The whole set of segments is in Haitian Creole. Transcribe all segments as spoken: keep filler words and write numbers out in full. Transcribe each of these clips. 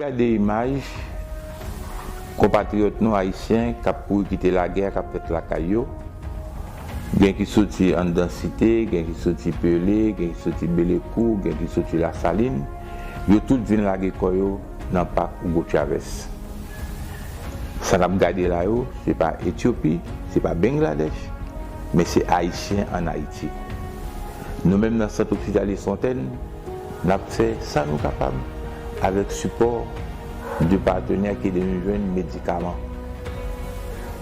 Gade imaj konpatriyòt nou ayisyen k ap kouri kite lagè k ap fèt lakay yo. Gen ki soti anndan Site, gen ki soti Pele, gen ki soti Belekou, gen ki soti Lasalin. Yo tout vin lage kò yo nan pak Hugo Chavez. Sa n ap gade la yo, se pa Etyopi, se pa Bangladesh, men se Ayisyen ann Ayiti. Nou menm nan Sant Ospitaliye Sontèn, n ap fè sa nou kapab avèk sipò de patnè ki ede nou jwenn medikaman.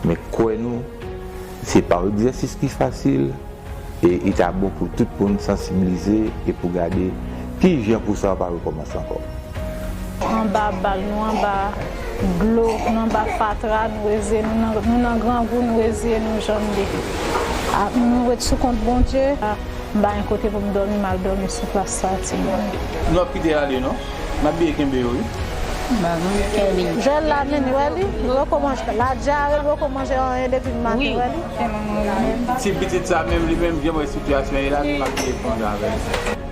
Men kwè nou, se pa yon egzèsis ki fasil, e li ta bon pou tout moun sansibilize e pou gade ki jan pou sa pa rekòmanse ankò. Anba bal, nou anba dlo, nou anba fatra, nou reze, nou nan, nou nan grangou, nou reze, nou janbe. A, nou ret sou kont Bondye. A, m pa gen kote pou m dòmi, m al dòmi sou plas sa, timoun. Nou ap kite ale non. N ap bliye kenbe yo wi. Ba nou fè li. Jwèl la menm, wè li, li poko manje. La dyare, li poko manje anyen depi maten, wè li. Ti pitit sa menm li menm, jan m wè sitiyasyon ye la, nou pa bliye pran avè l.